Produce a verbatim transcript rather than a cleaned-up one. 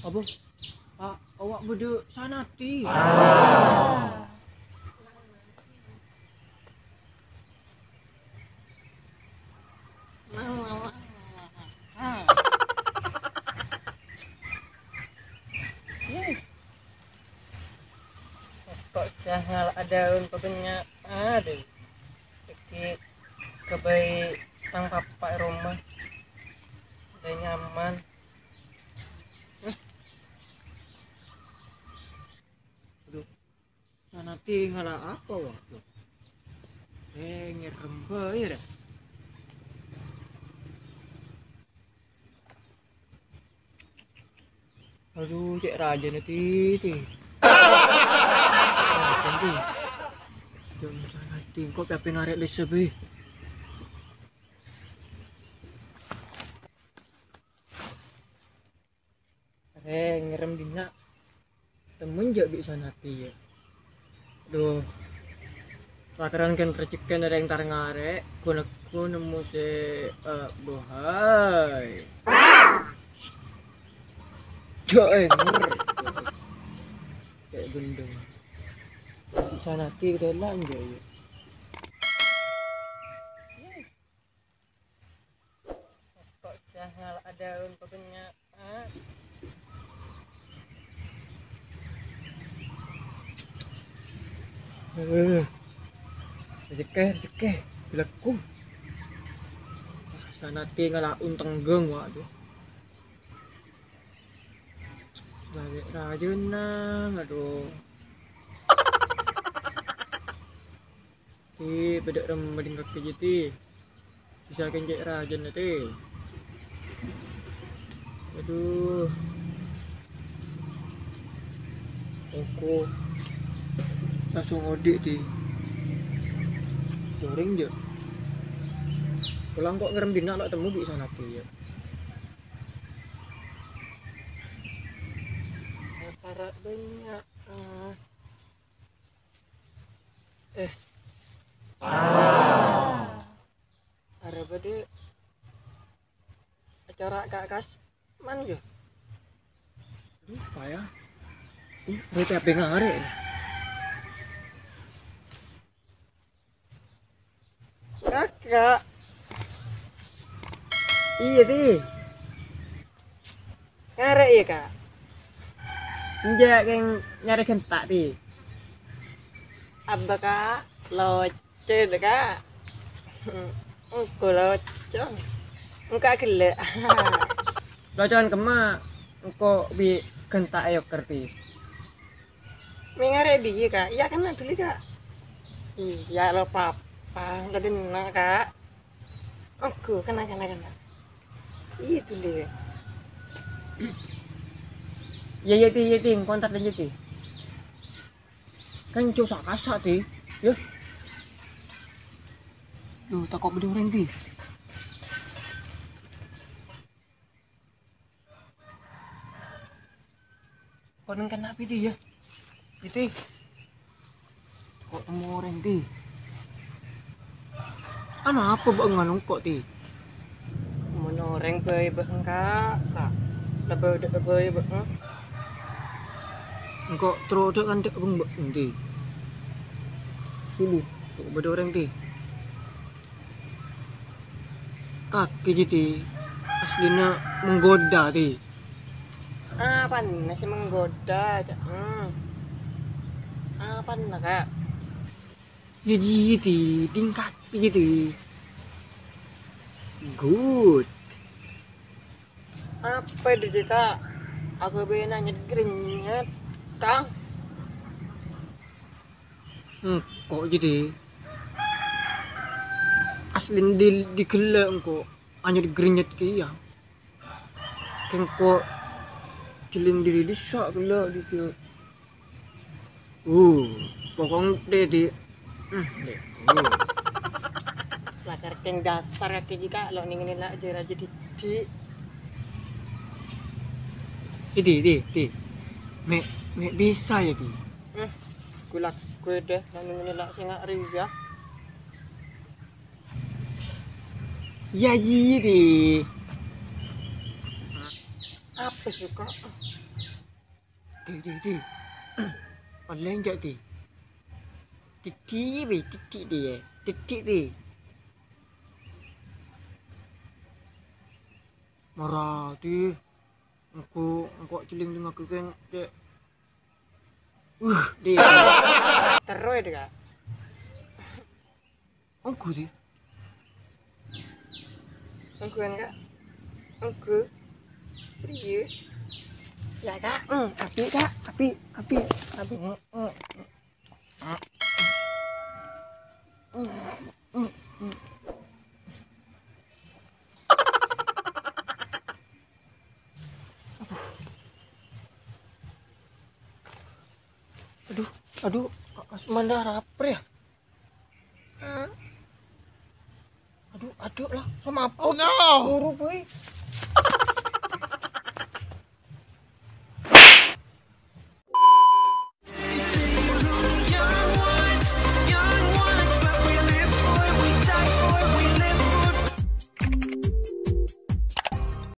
Apa? A-, awak bâdâ sanati. Kok jangan ada untuk kenyang. Iki kebai tang papa' roma. Udah nyaman. Aduh, nanti ngala apa, wa? Eh, ngerem bae, ya. Aduh, cè' rajâna, Ti, Ti. Rajâna, Ti. Jam sana, Ti. Engko' P P ngarè' lessa, Bi. Arè, ngerem dinna'. Temen jâ' bi' sanati, ya. Duh. Lakaran kan rejekkèna rèng tar-ngarè', ghu-lagghu nemmo sè, eh, bohai. Jâ' enger. Cè' gendeng. Bi' sanati ketelan jâ', ya. Kok jangan ada untuk kenyang. Eh, rejeki, rejeki, belaku. Sanati ngala' unteng geng, waduh. Balik rajâna, aduh. Ti, bâdâ rem mading kakè jâ, Ti. Bisa kèng cè' rajâna, Ti. Aduh. Engko' langsung odi', Ti. Soring, jâ. Pola engko' ngerem dinna' la temmo bi' sanati, ya. Para' bânnya', ah. Eh. Arè bâdâ acara ka Kasman, yâ? Lupa, yâ. Ih, berarti apa yang ngarè'? Kakak. Iyâ, Ti. Ngarè', yâ, Kak? Enjâ', kèng nyarè ghenta', Ti. Abba, Kak, locè, Kak. Engko' locè. Engko' ghellâ'. Locèn kemma, engko' bi' ghenta' èoker, Ti. Mè' ngarè' dhiyâ, Kak? Iyâ, kèng dhuli, Kak. Iyâ, lo' papa. Engko' dinna', Kak. Ongghu, kèng, kèng, kèng. Iyâ, dhuli. Iyâ, iyâ, Ti, iyâ, Ti. Engko' entar lanjut, Ti. Kan cosa'na kassa', Ti. Yâ. Duh, tako' bâdâ orèng, Ti. Konèng kèng apa, Ti, yâ? Ti. Kok temmo orèng, Ti? Anapa bâ'na nganu engko', Ti? Mon orèng bhâi bâ'na, Kak. Lebbi dâ' bhâi bâ'na. Engko' terro dâ' kan dâ' bâ'na, Ti. Dulu, kok bâdâ orèng, Ti. Kakè jâ, Ti, asllina menggoda, Ti. Apana sè menggoda, Cak? Hmm. Apana, Kak? Ya, Ji, Di. Dingkat, Ji, Di. Good. Apa itu, Kak? Aku bena nyet-grenyet, Kang. Engko', Ji, Di. Asli di, di ghellâ' engko' anyet-grenyet kèya. Kèng engko' jhelling dhiri dissa' ghellâ' dhika. Uh, pokokna, Di, Di. Hmm, Di. Uh. Lakar kèng dasar kakè jika lo' nèngènè la' jâ-rajâ diddhi'. Di, Di, Di, Di. Mè', mè' bisa ya, Di. Eh, kulak gue deh, lo' nèngènè la' sènga' rèya. Ya, Ji, Di. Apa sih, Kak? Di, Di, Di. Online jak, Di. Titik, Di, titik, Di, ya. Titik, Di. Mara, Di. Engko', engko' jhelling-jhelling aku kan, Dek. Uh, Di. Terus ya, Kak. Ongghu, Di. Ongghuan, Kak. Ongghu. Serius. Ya, Kak. Hmm, api, Kak. Api, api, api. Aduh, aduh, Asmanda rapper ya? Aduh, aduh lah, sama apa? Oh, no! Buru, boy.